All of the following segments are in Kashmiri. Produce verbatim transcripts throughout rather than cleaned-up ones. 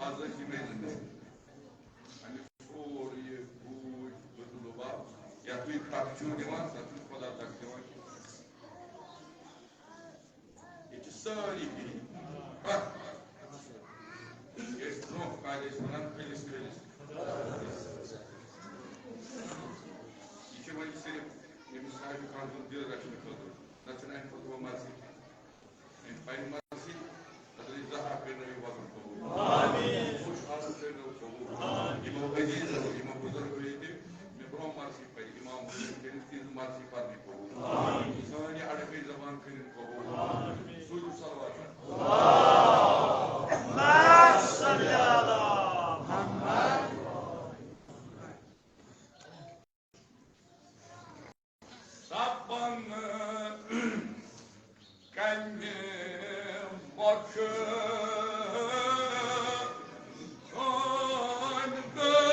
آز ٲسۍ یِمے زٕ مےٚ۔ اَمہِ سورُے یہِ بوٗز، بہٕ تہٕ لُباب، یَتھ تُہۍ کَتھ چھِو دِوان، تَتھ چھُنہٕ خۄدا تَتھ دِوان کینٛہہ۔ ییٚتہِ چھِ سٲری بِہِتھ۔ پرٛٮ۪تھ کانٛہہ۔ یہِ ٲسۍ برٛونٛہہ کالہِ ٲسۍ وَنان، کھٔلِس کھٔلِس۔ یہِ چھِ وۄنۍ صرف ییٚمِس صاحب خان سُنٛد دِل رَچھنہٕ خٲطرٕ۔ نَتہٕ چھُنہٕ اَمہِ کھۄتہٕ وۄنۍ مَزٕ۔ أمۍ پننہِ مرضی حضرت زہرا کٔرِنٲوِو وطن قبول۔ آمین۔ خوش حال کٔرِنٲو قبول۔ آمین۔ یِمو عزیزو، یِمو بزرگو ییٚتہِ مےٚ برونٛہہ مرضی پرِ، امام حسین کٔرِن تِہنٛز مرضی پرنہِ قبول۔ آمین۔ سٲنۍ یہِ اڑکٕے زبان کٔرِن قبول۔ آمین۔ سوٗزِو صلوات۔ اللہم صل علی محمد۔ سپن کمہِ مۄکھٕ چھٲنۍ گٔے؟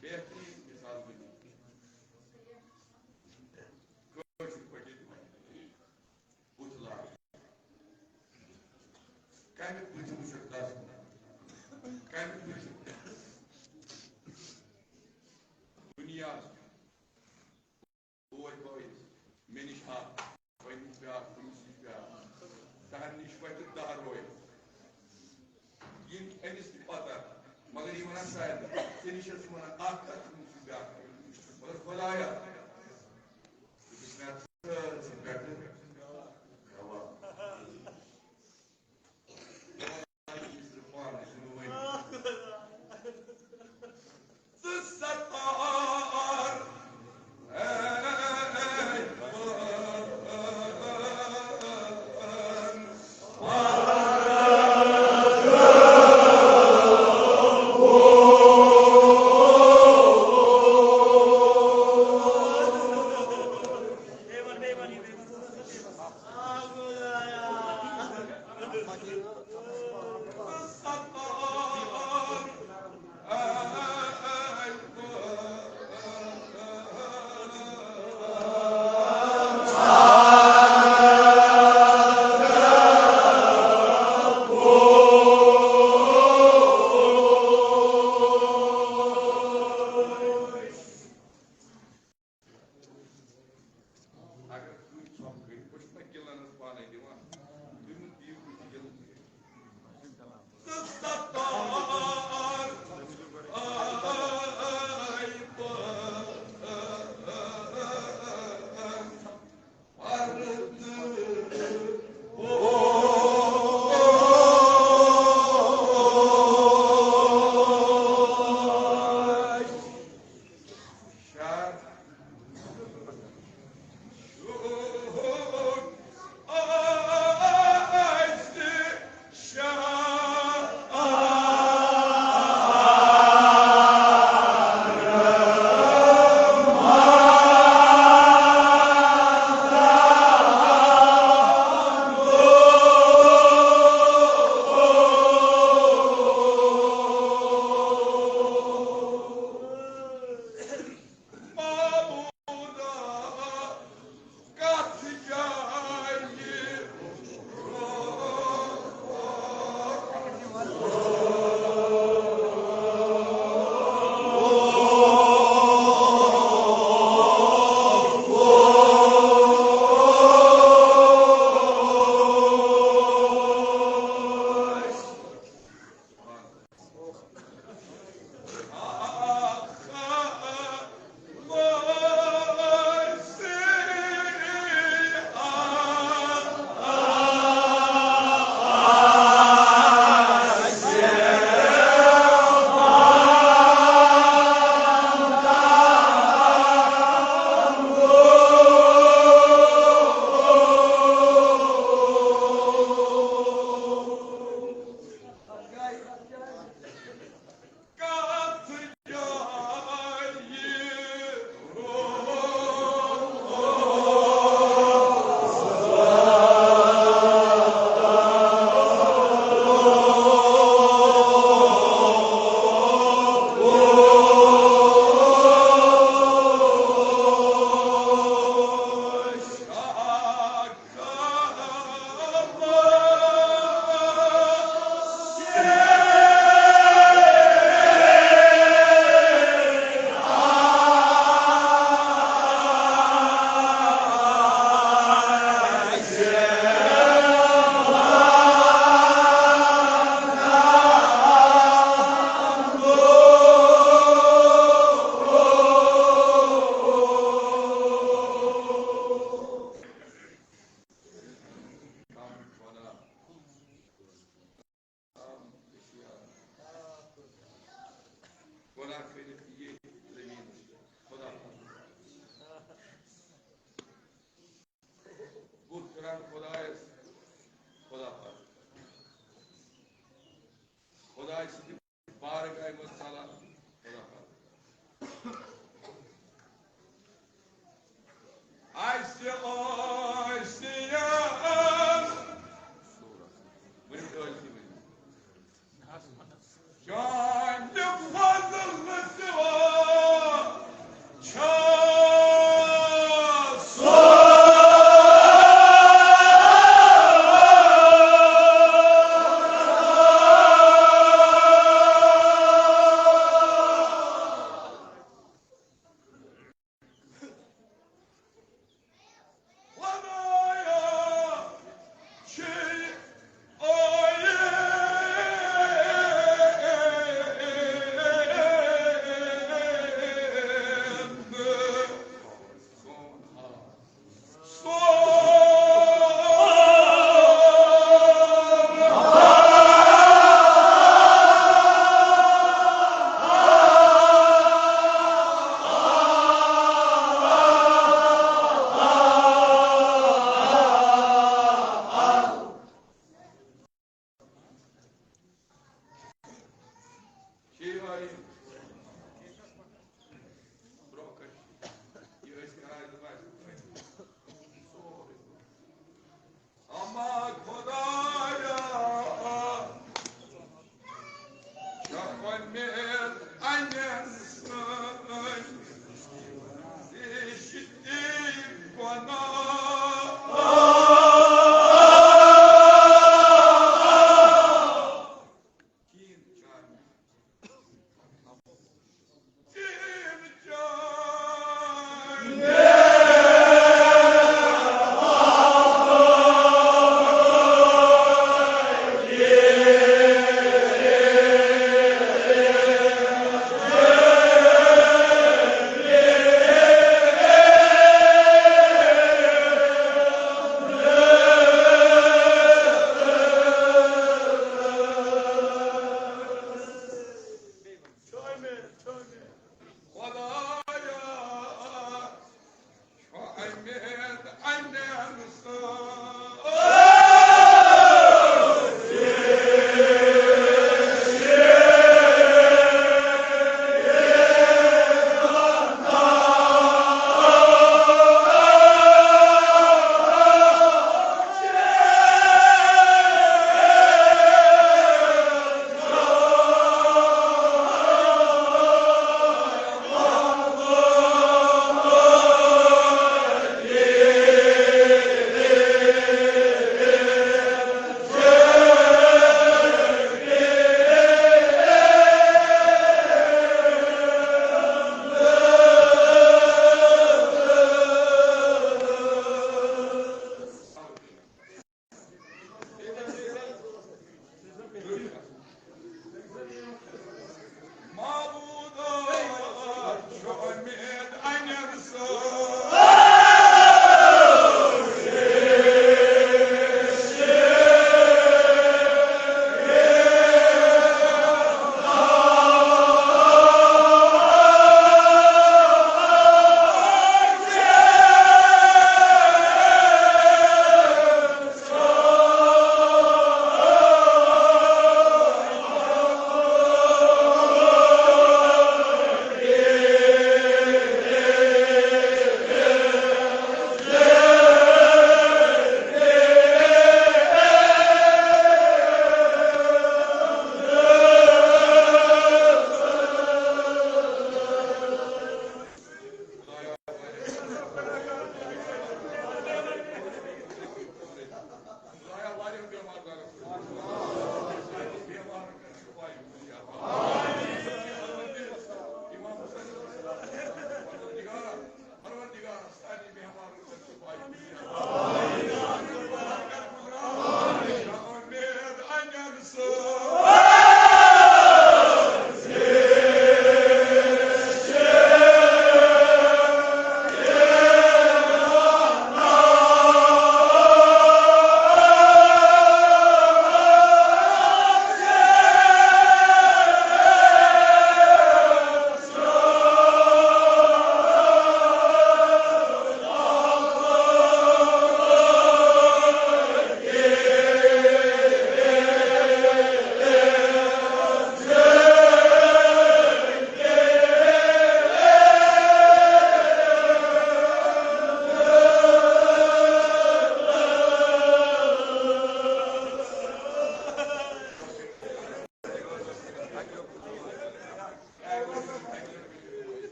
بہترین مثال بنی۔ کٲشِر پٲٹھۍ بُتھ لاگُن۔ کَمہِ بُتھِ وٕچھُکھ دَزُن؟ کَمہِ بُتھِ؟ دُنیا۔ بوے بٲیِس، مےٚ نِش ہا، وۄنۍ نِش بیٛاکھ، تٔمِس نِش بیٛاکھ۔ تَہَنٛدِ نِش وَتہِ دَہ روے۔ یِم أمِس تہِ پَتہ، مگر یہِ وَنان سارنٕے۔ ژےٚ نِش ٲس یہِ وَنان اَکھ کَتھ، تٔمِس نِش بیٛاکھ۔ مگر خۄدایا، ژٕ دِژ مےٚ اَتھ سٲرسٕے پٮ۪ٹھٕ گواہ۔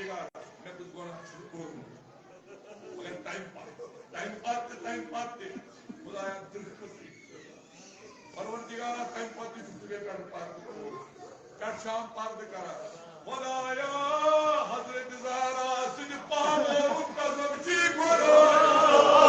پروردگار، مےٚ کُس گۄناہ چھُ کوٚرمُت؟ مگر تَمہِ پتہٕ، تَمہِ پتہٕ تہِ، تَمہِ پتہٕ تہِ، خدایا، دِل خٲطرٕ۔ پروردگارا، تَمہِ پتہٕ تہِ چھُس بہٕ مےٚ پٮ۪ٹھ پردٕ کوٚرمُت۔ پٮ۪ٹھ چھام پردٕ کران۔ خدایا، حضرت زہرا سٕنٛدِ پانہٕ قسم چی خدایا۔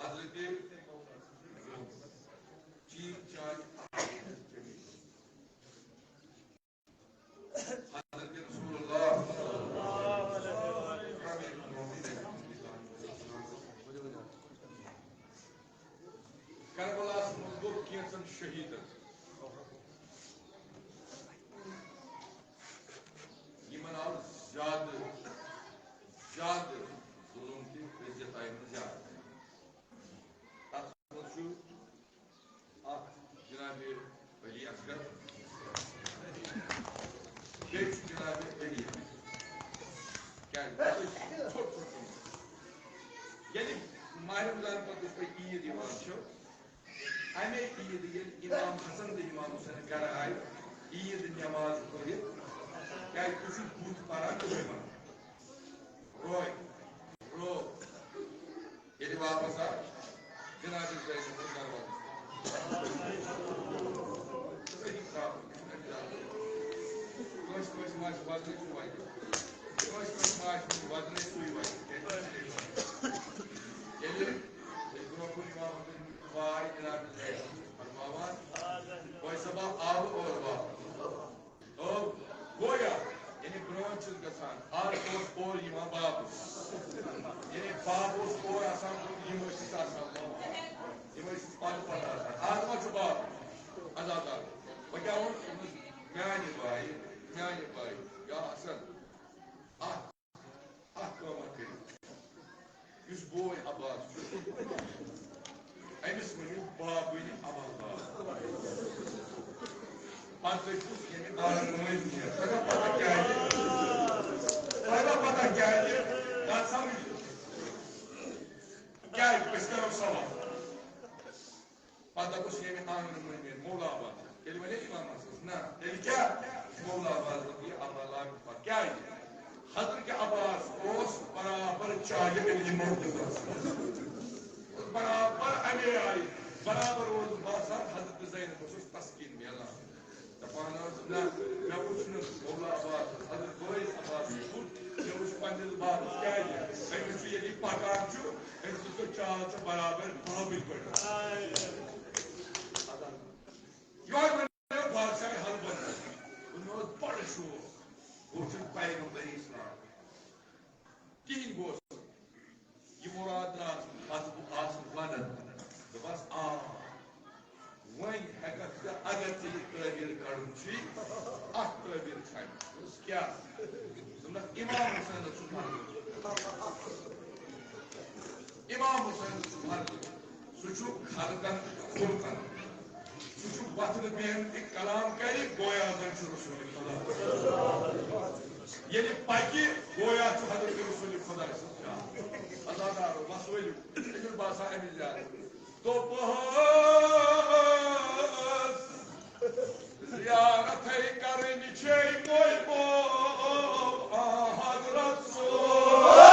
حضرت چیف جج، حضرت رسول اللہ، کربلاہس منٛز گوٚو کینٛژن شہیدن، یِمن آو زیادٕ، زیادٕ ظلم تہِ، عزت آیہِ نہٕ زیادٕ۔ تتھ منٛز چھُ اکھ جناب علی اصغر، بیٚیہِ چھُ جناب علی۔ کیٛازِ؟ أسۍ چھِ ژھوٚٹ ژھوٚٹ گٔمٕتۍ۔ ییٚلہِ ماہِ رمضان پتہٕ یِتھ پٲٹھۍ عیٖد یِوان چھِ، اَمے عیٖد ییٚلہِ امام حسن تہٕ امام حسین گرٕ آیہِ، عیٖد نٮ۪ماز پٔرِتھ، کیٛازِ تُہۍ چھِو بُتھ پران تہٕ یِوان۔ روے، رو۔ ییٚلہِ واپس آو، جناب زینب اوس دروازس پٮ۪ٹھ۔ صحیح کتھ۔ کٲنٛسہِ کٲنٛسہِ ما آسہِ وزنٕے سُے وزِ۔ کٲنٛسہِ کٲنٛسہِ ما آسہِ وزنٕے سُے وزِ۔ ییٚلہِ، ییٚلہِ برٛونٛہہ کُن یِوان وٕچھُن، واے جناب زینب فرماوان، "کوئی صبا آو اور واپس۔" تو گویا، یعنی برونٛہہ چھُس گژھان، ہر اوس اورٕ یِوان واپس۔ یعنی بب اوس اورٕ آسان، یِم ٲسۍ آسان، یِم ٲسۍ پتہٕ پتہٕ آسان۔ آز ما چھُ بب؟ عزادار۔ وۄنۍ کیٛاہ ووٚن؟ دوٚپمَس، "میٛانہِ بایہِ، میٛانہِ بایہِ، یا حسن، اَتھ اکھ کٲم کٔرِو، یُس بوے عباس چھُ، أمِس ؤنِو بابٕنۍ عباس باب۔" پتہٕ گٔے پوٚز ییٚمہِ بارس منٛز کینٛہہ۔ تۄہہِ چھا پتہ کیٛازِ؟ تۄہہِ چھا پتہ کیٛازِ؟ کتھ سمجھ؟ کیٛازِ؟ أسۍ کرو سوال۔ پتہٕ دَپُس، ییٚمہِ آنٛگنہٕ مٔنٛزۍ نیرِ مولا عباس۔ تیٚلہِ وَنے اِمام حسنَس، نہ، تیٚلہِ کیٛاہ؟ مولا عباس دوٚپ، یہِ عمل لاگہِ پَتہٕ۔ کیٛازِ؟ حضرت عباس اوس برابر چاہہِ ابن مرتضیٰ۔ اوس برابر اَمے آیہِ۔ برابر اوس باسان حضرت زینبس اوس تسکین میلان۔ دپان ٲس، نہ، مےٚ وُچھ نہٕ مولا عباس، حضرت بٲیِس عباس کیُتھ، مےٚ وُچھ پننِس بابس۔ کیازِ؟ أمِس چھُ ییٚلہِ پکان چھُ، أمۍ سٕنٛز سۄ چال چھِ برابر بابٕنۍ پٲٹھۍ۔ یِہوٚے وَنیو بادشاہ حلبس، مےٚ اوس بڑٕ شوق، بہٕ وٕچھُن پیغمبر اسلام۔ کِہیٖنۍ گوس نہٕ۔ یہِ مُراد درٛاس نہٕ، بس بہٕ آسہٕ ونان، دوٚپمس، آ، وۄنۍ ہٮ۪ککھ ژٕ، اگر ژےٚ یہِ تعبیر کڑُن چھُے، اکھ تعبیر چھَے۔ دوٚپمس، کیٛاہ؟ دوٚپمس، امام حسینس چھُ مرُن۔ امام حسینس چھُ مرُن۔ سُہ چھُ خلقن خلقن۔ سُہ چھُ وۄتھنہٕ بیٚہنہٕ تہِ کلام کرِ، گویا زن چھُ رسول خدا۔ ییٚلہِ پکہِ، گویا چھُ حضرت رسول خدا سُنٛد شان۔ عزادارو، بس ؤلِو، أمِس باسان أمِس زیادٕ۔ دوٚپہَس، زیارتھے کرٕنۍ چھے موے موم آ حضرت سُنٛد۔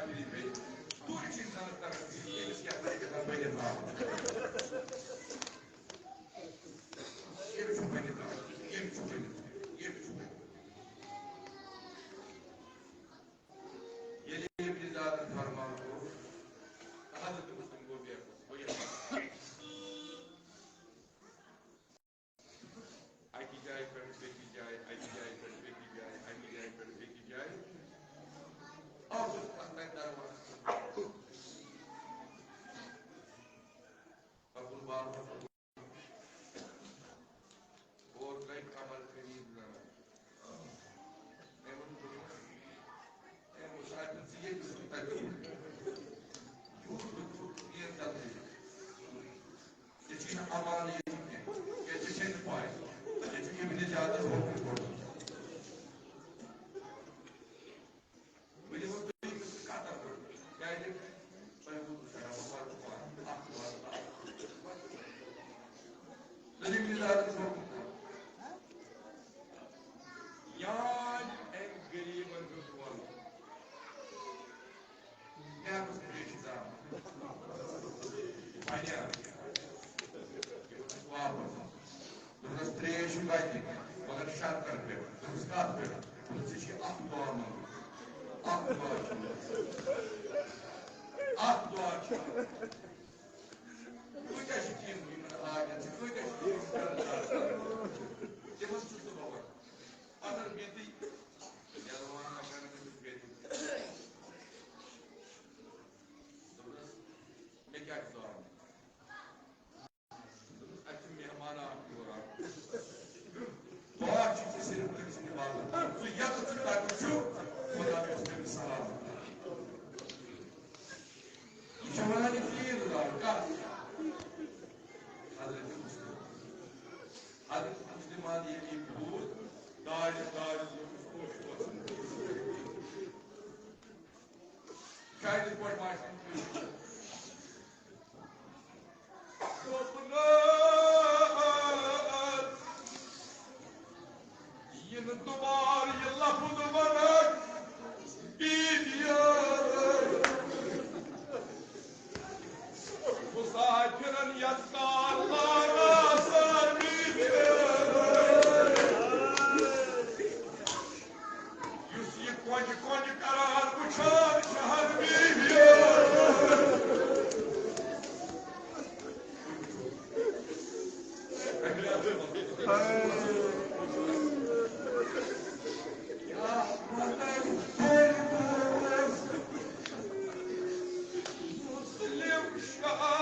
پھِرِ بیٚیہِ۔ دوٗرِ چھِ اِنسانَس تَران فِکرِ، أمِس کیٛاہ پَزِ گژھان بٔنِتھ آمُت۔ ییٚمۍ چھُ بٔنِتھ آمُت، ییٚمۍ چھُ بٔنِتھ، ییٚمۍ چھُ بٔنِتھ۔ ییٚلہِ أمۍ یہِ زیادٕ فرمان کوٚر، تہٕ حضرت مسلم گوٚو بے وَس، گوٚو یَتھ۔ اَکہِ جایہِ پٮ۪ٹھ بیٚکِس جایہِ، اَکہِ جایہِ پٮ۪ٹھ بیٚکِس جایہِ، اَکہِ جایہِ پٮ۪ٹھ بیٚکِس جایہِ۔ اوسُس پَتہٕ تَتہِ دروازَس پٮ۪ٹھ۔ عبدالبارُک اور ترٛٲوۍ قمر خٔریٖد زَنان۔ أمۍ ووٚن، "ہے، مسافر، ژٕ ییٚتہِ چھُکھ تَتہِ چھُکھ۔ یوٗت بہٕ چھُس، یہِ کَتھ چھِ؟ ژےٚ چھُے نہٕ اَمان ییٚتہِ کینٛہہ، کیٛازِ ژےٚ چھے نہٕ پَے۔ ژےٚ چھُ ابن زیادَس حُکُم کوٚرمُت۔" بہٕ دِمو تۄہہِ قطر پٲٹھۍ۔ کیٛازِ؟ تۄہہِ ووٚنوُ سَر، وۄنۍ وَن، وَن، اَکھ وَن، اَکھ وَن۔ دٔلیٖل یہِ زیادٕ چھُ۔ یاد أمۍ غریٖبَن ہُنٛد وَنُن۔ مےٚ گوٚژھ ترٛیش زام۔ واریاہ۔ واپس۔ دوٚپنَس، "ترٛیش چھِ وَتہِ، مگر شرطن پٮ۪ٹھ۔" دوٚپُس، "کَتھ پٮ۪ٹھ؟" دوٚپُس، "ژےٚ چھِ اَکھ دُعا منٛگُن۔ اَکھ دُعا چھُ۔ اَکھ دُعا چھُ۔" کۭتیٛاہ چھِ تِم یِمَن حاجت چھِ، کۭتیٛاہ چھِ تِم یِم قرض دار چھِ؟ تِمَن چھُس نہٕ بہٕ وَنان۔ اگر مےٚ تہِ یَلوان آسہِ ہا نہٕ تٔمِس گَرِ۔ دوٚپنَس، "مےٚ کیٛاہ چھُ ژٕ وَنان؟" اَتہِ چھُ مہمان اکھ یور آمُت۔ دعا چھِ ژےٚ صرف تٔمۍ سٕنٛدِ باپتھ۔ ژٕ یَتَتھ ژٕ تَتہِ چھُ، خۄدا گژھِ تٔمِس سلامت۔ یہِ چھُ وَنان یہِ تیٖر دار کَتھ؟ حضرت مسلم۔ حضرت مسلم ییٚلہِ یہِ بوٗز، دارِ، دارِ لوٚگُس پوٚش وَسُن۔ شاید یِتھ پٲٹھۍ ما آسہِ۔ دوٚپُن، یہِ نہٕ دُبارٕ یہِ لفظ وَنَکھ، بیبی ٲس۔ مسافرن یتھ کار لاگان سر بیبی ٲس۔ یُس یہِ کۄنہِ کۄنہِ قرار وٕچھان چھِ حض بیبی۔ مسلم شاہ۔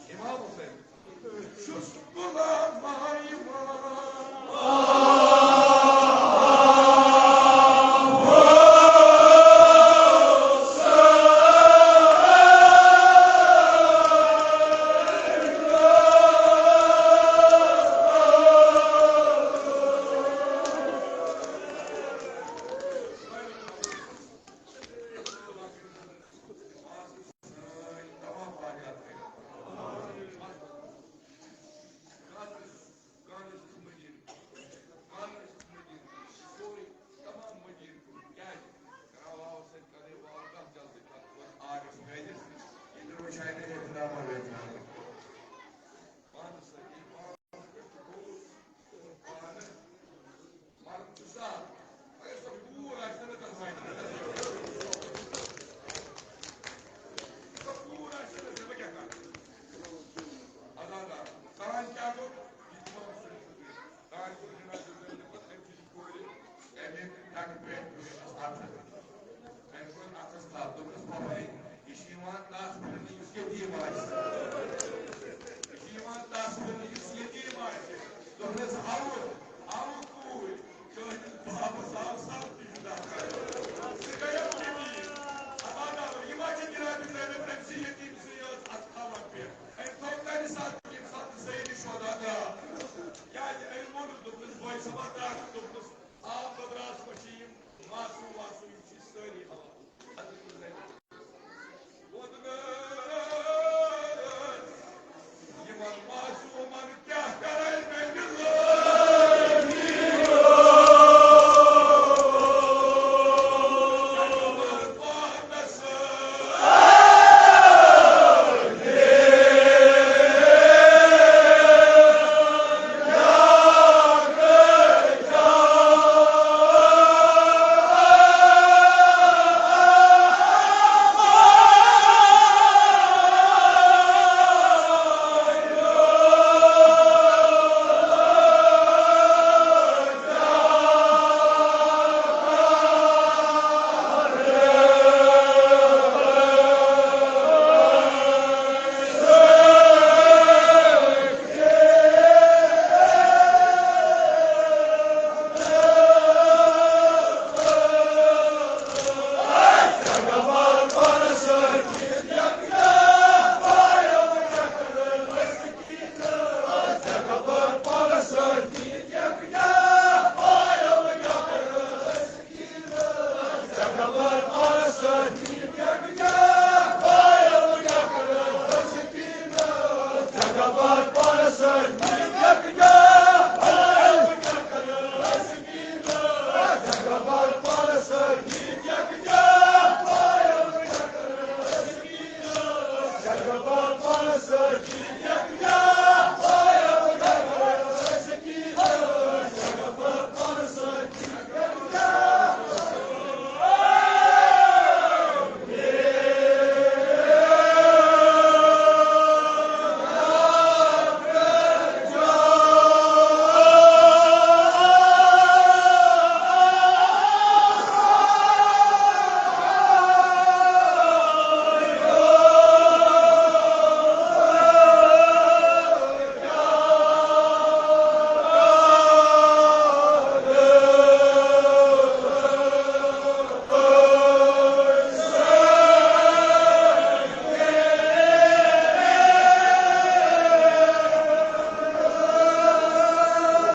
امام حسین۔ چھُس غلام ایوان۔ تَمہِ کوٚر اَتھَس تَل، دوٚپنَس، "بَبَے، یہِ چھُ یِوان تَس پھِرنہٕ، یُس یتیٖم آسہِ۔ یہِ چھُ یِوان تَس پھِرنہٕ، یُس یتیٖم آسہِ۔" دوٚپنَس، "اَوٕ، اَوٕ کوٗرۍ، چٲنِس بابَس آو سَب تہِ جُدا کَرنہٕ۔ سُہ گٔیَکھ یتیٖم۔" اللہ تعالیٰ، یہِ ما چھِ جناب زینب تٔمۍ سٕے یتیٖم سٕے یٲژ اَتھ تھاوان پٮ۪ٹھ؟ أمۍ تھوٚو تَمہِ ساتہٕ، ییٚمہِ ساتہٕ سید شہدا درٛاو۔ کیٛازِ أمۍ ووٚنُس، دوٚپنَس، "بوے صٲبا، درٛاو۔" دوٚپنَس، آ، بہٕ درٛاس، وۄنۍ چھِ یِم معصوم وعصوم۔